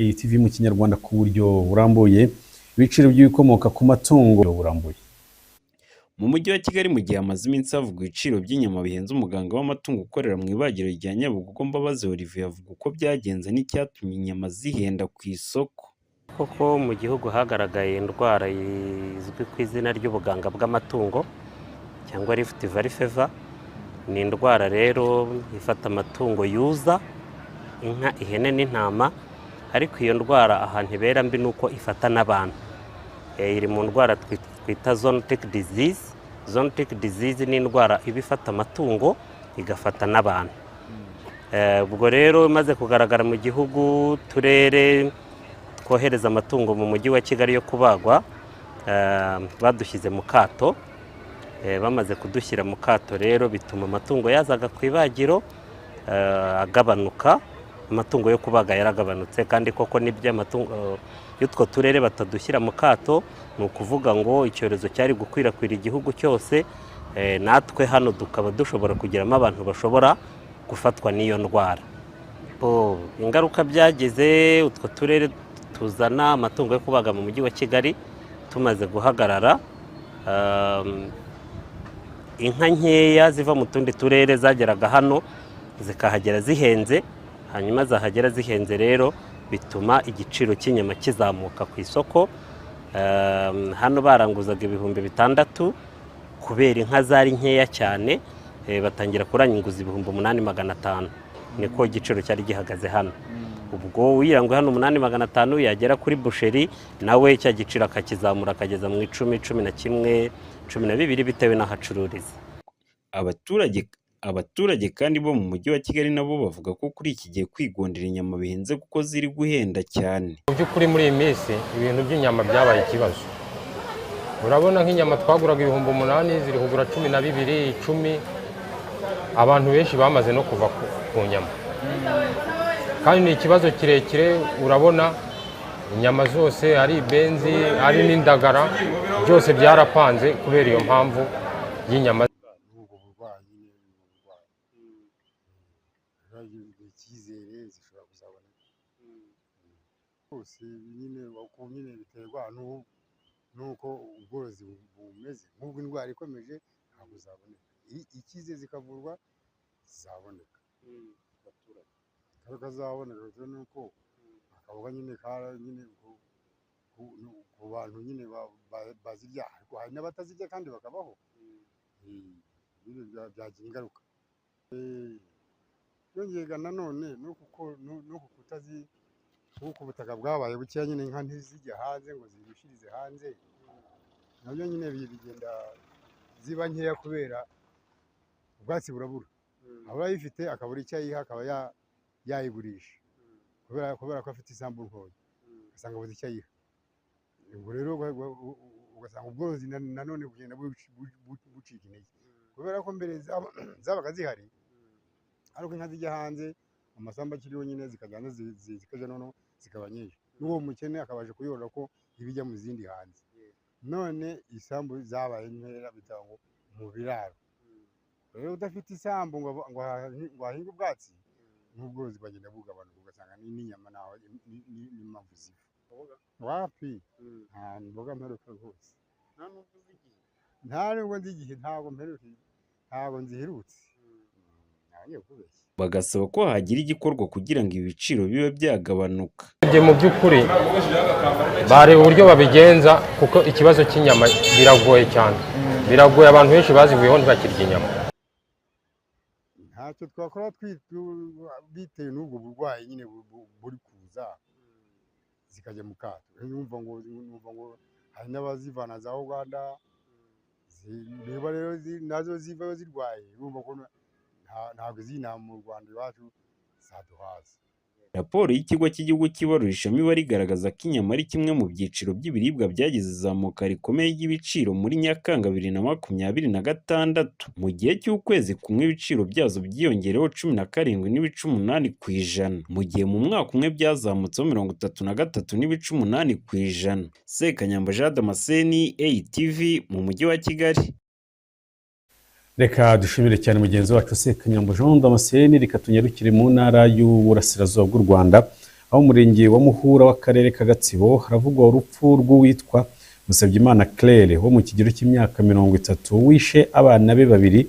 TV mu Kinyarwanda ku buryo burambuye, ibiciro by'ibikomoka ku matungo burambuye. Mu mujyi wa Kigali, mu gihe hamaze iminsi havugwa ibiciro by'inyama bihenze, umuganga w'amatungo ukorera mu ibagiro rya Nyabugogo, Mbabazi Olivier, avuga uko byagenze n'icyatumye inyama zihenda ku isoko. Koko mu gihugu hagaragaye indwara izwi ku izina ry'ubuganga bw'amatungo cyangwa Rift Valley Fever. Ni indwara rero ifata amatungo yuza, inka, ihene n'intama, ariko iyo ndwara ahantu ibera mbi ni uko ifata n'abantu. Iri mu ndwara twita zoonotic disease. Zoonotic disease ni indwara iba ifata amatungo igafata n'abantu. Ubwo rero imaze kugaragara mu gihugu, uturere twohereza amatungo mu mujyi wa Kigali yo kubagwa badushyize mu kato. Bamaze kudushyira mu kato rero, bituma amatungo yazaga ku ibagiro agabanuka. Amatungo yo kubaga yaragabanutse, kandi koko nibyo, amatungo y'utwo turere batadushyira mu kato, ni ukuvuga ngo icyorezo cyari gukwirakwira igihugu cyose, natwe hano tukaba dushobora kugiramo abantu bashobora gufatwa n'iyo ndwara. Ingaruka byagize, utwo turere tuzana amatungo yo kubaga mu mujyi wa Kigali tumaze guhagarara, inka nkeya ziva mu tundi turere zageraga hano zikahagera zihenze. Hanyuma zahagera zihenze rero, bituma igiciro cy'inyama kizamuka ku isoko. Hano baranguzaga 6000, kubera inka zari nkeya cyane, batangira kuranguza 8500. Niko igiciro cyari gihagaze hano. Ubwo uyiranguye hano 8500, yagera kuri boucherie nawe cya giciro akakizamura, akageza mu 10, 11, 12, bitewe n'aho acururiza. Abaturage kandi bo mu mujyi wa Kigali nabo bavuga ko kuri iki gihe kwigondera inyama bihenze kuko ziri guhenda cyane. Mu by'ukuri, muri iyi minsi ibintu by'inyama byabaye ikibazo. Urabona nk'inyama twaguraga 8000 ziri kugura 12, 10. Abantu benshi bamaze no kuva ku nyama, kandi ni ikibazo kirekire. Urabona inyama zose, ari ibenzi, ari n'indagara, byose byarapanze kubera iyo mpamvu y'inyama. N'ubwo burwayi nyine, ni uburwayi. Icyizere zishobora kuzaboneka hose nyine, uko nyine biterwa n'uko ubworozi bumeze. Nk'ubwo indwara ikomeje, ntabwo zaboneka. Ikize zikavurwa, zizaboneka. Ingaruka zizaboneka bitewe n'uko akaboga nyine kara nyine ku bantu nyine bazirya, ariko hari n'abatazirya kandi bakabaho. Nyine byagira ingaruka. Byongeye nanone no kuko no ku kutazi, kuko ubutaka bwabaye bukeya nyine, inka ntizijya hanze ngo zirishirize hanze, nabyo nyine bigenda ziba nkeya kubera ubwatsi burabura. Aba ayifite akabura icyo ayiha, akaba yayigurisha kubera ko afite isambu ntoya, ugasanga abuze icyo ayiha. Ubwo rero ugasanga ubworozi nanone bugenda bucika intege, kubera ko mbere zabaga zihari, ariko inka zijya hanze, amasambu akiriho nyine, zikajya hanze, zikajya noneho zikaba nyinshi, n'uwo mukene akabasha kuyorora ko ibijya mu zindi hanze. None isambu zabaye nkeya, bitaba ngo mu biraro. Rero udafite isambu ngo ahinge ubwatsi, n'ubworozi bugenda bugabanuka, ugasanga n'inyama naho n'impamvu ziva wapi. Nta mboga mperuka rwose, nta nubwo nzi igihe, ntabwo mperuka, ntabwo nziherutse, ntabwo kubeshya. Bagasaba ko hagira igikorwa kugira ngo ibiciro bibe byagabanuka. Urebye mu by'ukuri, bareba uburyo babigenza, kuko ikibazo cy'inyama biragoye cyane, biragoye. Abantu benshi bazivuyeho, ntibakirya inyama. Ntacyo twakora bitewe n'ubwo burwayi nyine buri kuza, zikajya mu kato. Numva ngo hari n'abazivana za Uganda. Niba rero nazo zivayo zirwaye, urumva ko ntabwo zina mu Rwanda iwacu zaduhaza. Raporo y'Ikigo cy'Igihugu cy'Ibarurishamibare igaragaza ko inyama ari kimwe mu byiciro by'ibiribwa byagize izamuka rikomeye ry'ibiciro muri Nyakanga 2026. Mu gihe cy'ukwezi kumwe, ibiciro byazo byiyongereyeho 17.8%, mu gihe mu mwaka umwe byazamutseho 33.8%. Sekanyambo Jean Damascene, ATV mu mujyi wa Kigali. Reka dushimire cyane mugenzi wacu Sekanyambo Jean Damascene. Reka tunyarukire mu ntara y'Uburasirazuba bw'u Rwanda. Aho umurenge wa Muhura w'akarere ka Gatsibo haravugwa urupfu rw'uwitwa Musabyimana Claire wo mu kigero cy'imyaka 30 wishe abana be babiri,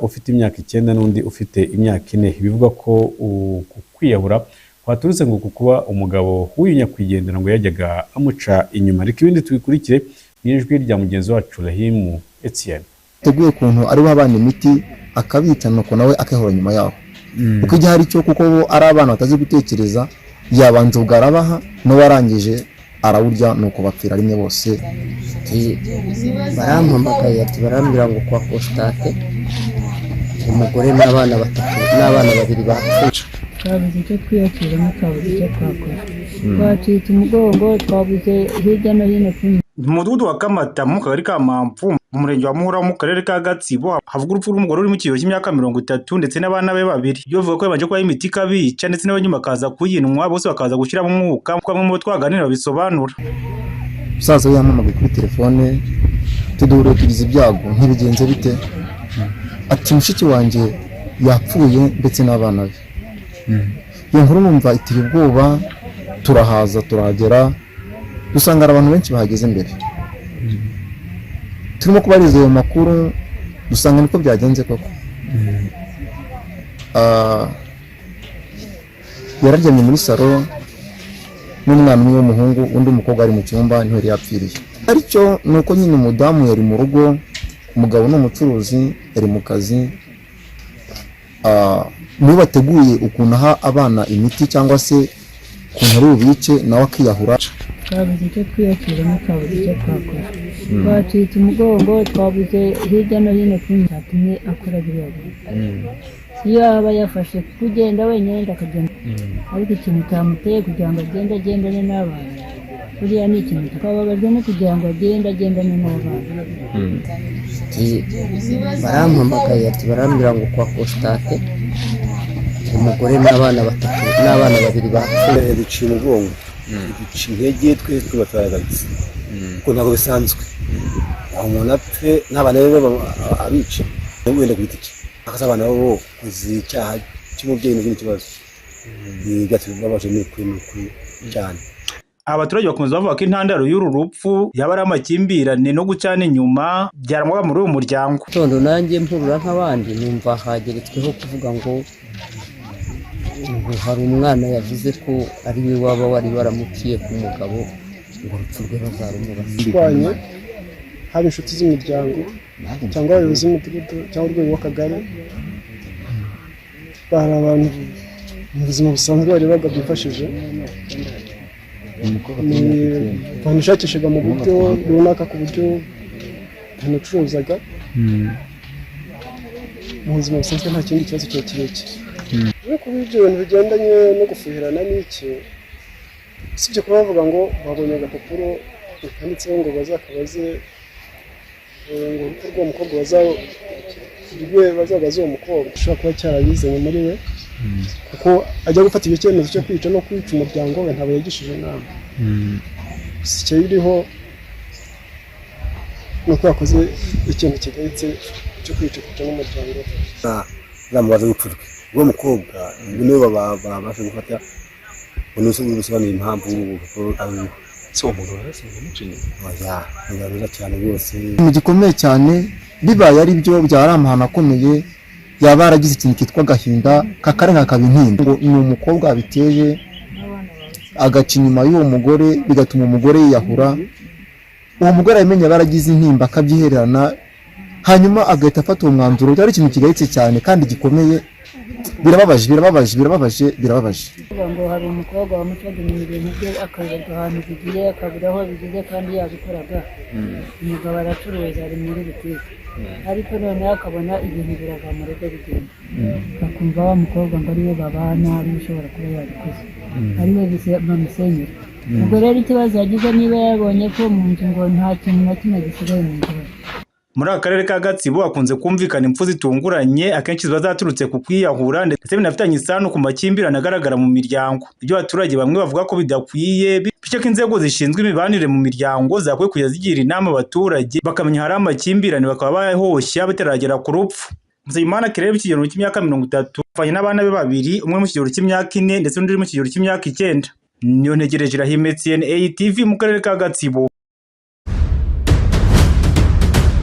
ufite imyaka 9 n'undi ufite imyaka 4. Bivugwa ko uku kwiyahura kwaturutse ngo ku kuba umugabo w'uyu nyakwigendera ngo yajyaga amuca inyuma. Reka ibindi tubikurikire mu ijwi rya mugenzi wacu Rahimu Etienne. Teguye ukuntu ari we abana imiti akabica, nuko nawe akihora nyuma yaho, kuko igihe ari cyo, kuko bo ari abana batazi gutekereza, yabanje ubwo arabaha, n'uwo arangije arawurya, nuko bapfira rimwe bose. Barampamagaye ati barambwira ngo kwa Kositate umugore n'abana batatu n'abana babiri bapfuye. Twabuze icyo twiyakiramo, twabuze icyo twakora, twacitse umugongo, twabuze hirya no hino. Mu mudugudu wa Kamata mu kagari ka Mampu mu murenge wa Muhura mu karere ka Gatsibo havuga urupfu rw'umugore uri mu kigero cy'imyaka 30 ndetse n'abana be babiri. Ibyo bavuga ko yabanje kubaha imiti ikabica ndetse n'abanyuma bakaza kuyinywa, bose bakaza gushyiramo umwuka, nk'uko bamwe mu bo twaganira babisobanura. Umusaza we yampamagaye kuri telefone, tuduhure tugize ibyago, ntibigenze bite? Ati mushiki wanjye yapfuye ndetse n'abana be. Iyo nkuru numva iteye ubwoba, turahaza turahagera, dusanga hari abantu benshi bahageze mbere. Turimo kubariza ayo makuru, dusanga niko byagenze koko. Yararyamye muri salo n'umwana umwe w'umuhungu, undi umukobwa ari mu cyumba, niho yari yapfiriye. Aricyo ni uko nyine umudamu yari mu rugo, umugabo ni umucuruzi, yari mu kazi. Niwe bateguye ukuntu aha abana imiti cyangwa se ukuntu ari bubice, nawe akiyahura. Twabuze icyo twiyakiramo, twabuze icyo twakora, twacitse umugongo, twabuze hirya no hino cyatumye akora biriya bintu. Iyo yaba yafashe kugenda wenyine akagenda, ariko ikintu cyamuteye kugira ngo agende agendane n'abana, buriya ni ikintu twababajwe no kugira ngo agende agendane n'abana. Barampamagaye ati barambwira ngo kwa Kositate umugore n'abana batatu n'abana babiri bapfuye. Biciye umugongo, bica intege, twese tuba turahagaritse kuko ntabwo bisanzwe aho umuntu apfe n'abana be abica wenda ku giti cye, akaza abana bo kuzi icyaha cy'umubyeyi n'ikindi kibazo byatubabaje, ni ukuri, ni ukuri cyane. Abaturage bakomeza bavuga ko intandaro y'uru rupfu yaba ari amakimbirane no gucana inyuma byarangwaga muri uyu muryango. Gitondo nanjye mpurura nk'abandi, numva hageretsweho kuvuga ngo hari umwana yavuze ko ari we waba wari waramuciye ku mugabo, ngo urupfu rwe bazarumubaza. Turwanye haba inshuti z'imiryango cyangwa abayobozi b'umudugudu cyangwa urwego rw'akagari, bari abantu mu buzima busanzwe barebaga byifashije, banishakishaga mu buryo runaka ku buryo banacuruzaga mu buzima busanzwe, nta kindi kibazo kiba kirekire. Rero kuba ibyo bintu bigendanye no gufuhirana n'iki, usibye kuba bavuga ngo babonye agapapuro kanditseho ngo bazakabaze, ngo urupfu rw'uwo mukobwa bazabaze uwo mukobwa, ushobora kuba cyarabizanye muri we, kuko ajya gufata icyo cyemezo cyo kwica no kwica umuryango we ntabwo yagishije inama. Gusa ikiriho ni uko yakoze ikintu kigayitse cyo kwica n'umuryango we. Zamubaza urupfu rwe uwo mukobwa, niwe babasha gufata ngo usobanure impamvu ari si uwo muntu warasanzwe amuca inyuma. Oya, ni mwiza cyane rwose. Ikintu gikomeye cyane, bibaye ari byo byaba ari amahano akomeye, yaba yaragize ikintu cyitwa agahinda kakarenga kakaba intimba, ngo ni umukobwa wabiteje, agaca inyuma y'uwo mugore bigatuma umugore yiyahura. Uwo mugore abimenye aba yaragize intimba akabyihererana, hanyuma agahita afata uwo mwanzuro. Byari ikintu kigayitse cyane kandi gikomeye, birababaje, birababaje, birababaje, birababaje. Ngo hari umukobwa wamucaga inyuma, ibintu bye akayoberwa ahantu bigiye, akabura aho bigeze kandi yabikoraga. Umugabo aracuruza, ari muri butike, ariko noneho akabona ibintu birava mu rugo bigenda, bakumva wa mukobwa ngo ariwe babana, ariwe ushobora kuba yabikoze, ariwe bamusenyera. Ubwo rero ikibazo yagize, niba yabonye ko mu nzu ngo nta kintu na kimwe gisigaye mu nzu. Muri aka karere ka Gatsibo hakunze kumvikana impfu zitunguranye, akenshi ziba zaturutse ku kwiyahura ndetse binafitanye isano ku makimbirane agaragara mu miryango. Ibyo abaturage bamwe bavuga ko bidakwiye, bityo ko inzego zishinzwe imibanire mu miryango zakwiye kujya zigira inama abaturage, bakamenya ahari amakimbirane bakaba bayahoshya bitaragera ku rupfu. Nsabimana Claire mu kigero cy'imyaka 30 apfanye n'abana be babiri, umwe mu kigero cy'imyaka 4 ndetse n'undi uri mu kigero cy'imyaka 9. Niyontegereje Rahim Etienne, ATV mu karere ka Gatsibo.